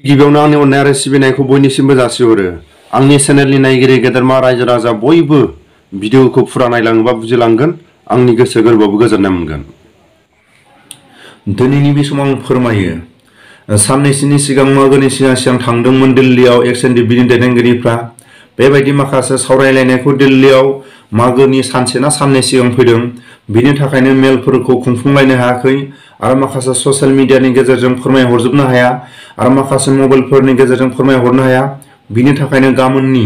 गिबियावनो आंनि अननाय आरो सिबिनायखौ बयनिसिमबो जासिहरो। आंनि चेनेलनि नायगिरि गेदेरमा रायजो राजा बयबो भिडिअखौ फुरा नायलाङोबा बुजिलांगोन, आंनि गोसो गोरबोआवबो गोजोननाय मोनगोन। दिनैनि बे समाव आं फोरमायो, साननैसोनि सिगां मागोनि सिगां थांदोंमोन दिल्लीयाव NDFBनि दैदेनगिरिफ्रा। बेबायदि माखासे सावरायलायनायखौ दिल्लीयाव मागोनि सानसे ना साननै सिगां फैदों। बिनि थाखायनो मेलफोरखौ खुंफुंलायनो हायाखै आरो माखासे ससियेल मिडियानि गेजेरजों फोरमायहरजोबनो हाया आरो माखासे मबाइलफोरनि गेजेरजों फोरमायहरनो हाया। बिनि थाखायनो गाबोननि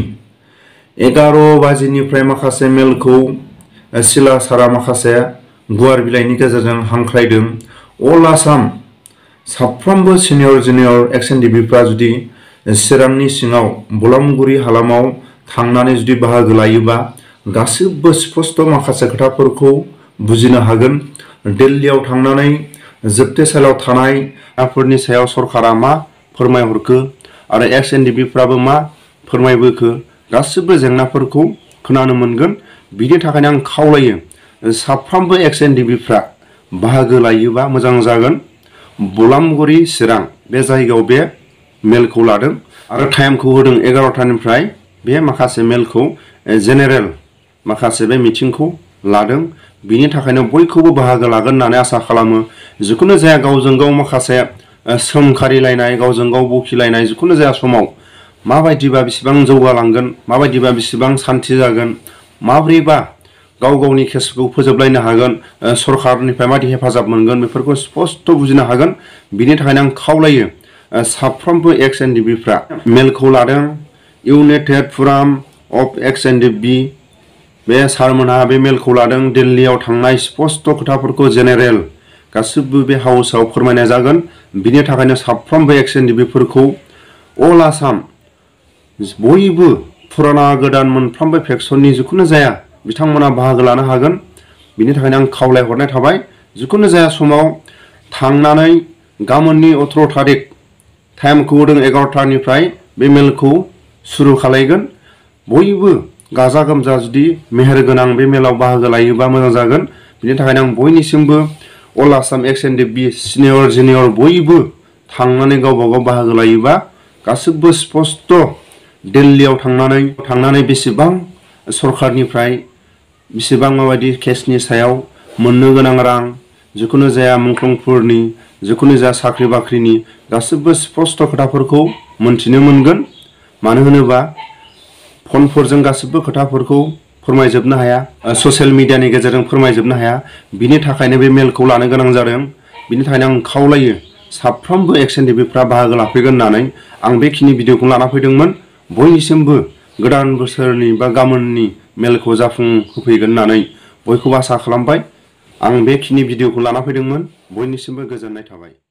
11 बाजिनिफ्राय माखासे मेलखौ सिला सारा माखासे गुवार बिलाइनि गेजेरजों हांख्रायदों। अल आसाम साफ्रोमबो सिनियर जुनियर NDFBफ्रा जुदि चिरांनि सिङाव बलामगुरि हालामाव थांनानै जुदि बाहागो लायोबा गासिबो स्पष्ट माखासे खोथाफोरखौ बुजिनो हागोन। दिल्लीयाव थांनानै जोबथेसालियाव थानाय फोरनि सायाव सरकारा मा फोरमायहरखो आरो NDFBफ्राबो मा फोरमायबोखो गासिबो जेंनाफोरखौ खोनानो मोनगोन। बिनि थाखायनो आं खावलायो साफ्रोमबो NDFBफ्रा बाहागो लायोबा मोजां जागोन। बलामगुरि चिरां बे जायगायाव बे मेलखौ लादों आरो टाइमखौ होदों 11टानिफ्राय बे माखासे मेलखौ जेनेरेल माखासे बे मिटिंखौ लादों। बिनि थाखायनो बयखौबो बाहागो लागोन होननानै आसा खालामो। जिखुनु जाया गावजों गाव माखासे सोंखारिलायनाय, गावजों गाव बखिलायनाय, जिखुनु जाया समाव माबायदिबा बेसेबां जौगालांगोन, माबायदिबा बेसेबां सान्थि जागोन, माब्रैबा गाव गावनि केसखौ फोजोबलायनो हागोन, सरकारनिफ्राय माबायदि हेफाजाब मोनगोन बेफोरखौ स्पष्ट बुजिनो हागोन। बिनि थाखायनो आं खावलायो साफ्रोमबो NDFBफ्रा मेलखौ लादों। इउनाइटेड फोराम अफ NDFB बे सारमोनहा बे मेलखौ लादों। दिल्लीयाव थांनाय स्पष्ट खोथाफोरखौ जेनेरेल गासिबो बे हाउसआव फोरमायनाय जागोन। बिनि थाखायनो साफ्रोमबो NDFBफोरखौ अल आसाम बयबो फुराना गोदान मोनफ्रोमबो फेक्सननि जिखुनु जाया बिथांमोना बाहागो लानो हागोन। बिनि थाखायनो आं खावलायहरनाय थाबाय जिखुनु जाया समाव थांनानै गाबोननि 18 थारिख टाइमखौ होदों 11टानिफ्राय बे मेलखौ सुरु खालायगोन। बयबो गाजा गोमजा जुदि मेहेर गोनां बे मेलाव बाहागो लायोबा मोजां जागोन। बिनि थाखायनो आं बयनिसिमबो अल आसाम NDFB सिनियर जुनियर बयबो थांनानै गावबा गाव बाहागो लायोबा गासिबो स्पष्ट दिल्लीयाव थांनानै बेसेबां सरकारनिफ्राय बेसेबां माबायदि केसनि सायाव मोननो गोनां रां, जिखुनु जाया मुंख्लंफोरनि, जिखुनु जाया साख्रि बाख्रिनि गासिबो स्पष्ट खोथाफोरखौ मोनथिनो मोनगोन। मानो होनोबा फनफोरजों गासिबो खोथाफोरखौ फोरमायजोबनो हाया, ससियेल मिडियानि गेजेरजों फोरमायजोबनो हाया। बिनि थाखायनो बे मेलखौ लानो गोनां जादों। बिनि थाखायनो आं खावलायो साफ्रोमबो NDFBफ्रा बाहागो लाफैगोन होननानै आं बेखिनि भिडिअखौ लाना फैदोंमोन। बयनिसिमबो गोदान बोसोरनि बा गाबोननि मेलखौ जाफुंहोफैगोन होननानै बयखौबो आसा खालामबाय। आं बेखिनि भिडिअखौ लाना फैदोंमोन। बयनिसिमबो गोजोननाय थाबाय।